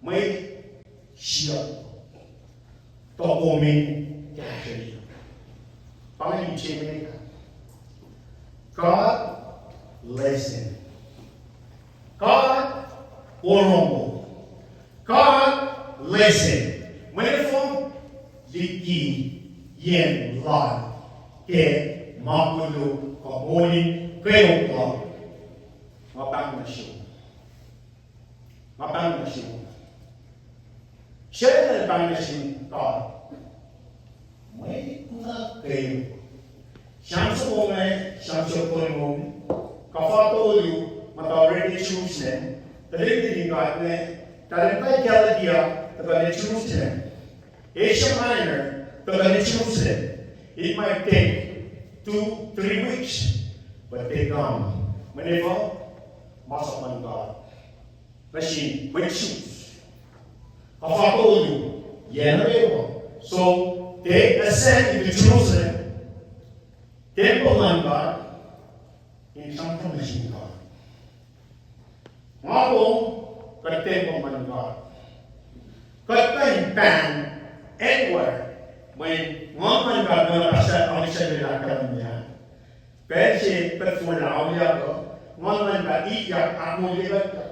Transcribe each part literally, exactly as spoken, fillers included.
Mwe siyuck, tohkoh me kahsrweyuc. Pa inge, God listen. God porongo. God listen. Mwe nohfohn liki yen lal ke ma koluk kuh moul in kweok lal. Nga pahng nuh sum. Nga pahng nuh sum. Srihpac pahng nuh sin God. Mwe na kweok. Sahp soko inge, sahp soko inge, kuhfa tolu, muhta orek Jerusalem, tuhlihk nuhtin God inge, tuh muhta Galatia, tuhkuh nuh Jerusalem. Asia Minor, tuhkuh nuh Jerusalem. It might take two, three weeks, but they come. Mweyen pa, masap luhn God nuh sin mwet Jew. Kuhfa tolu, yen nuh kwewa. So, they ascend into Jerusalem, tempuhl luhn God, in sang nuh sin God. Nga kom, kuht tempuhl luhn God. Kuht kuh in pahng anywhere. Mweyen Nguhn luhn God, nga pahsrlah Alexander ahkkahlwemye, pacl se kuht forlah auliyak uh, Nguhn luhn God ityak ahkmoulyekuhtyak.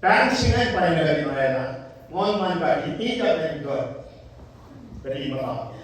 Pahng se ingacn pa inge kuht in oraclah, Nguhn luhn God in ityak nuh kuht, kuht in muhta.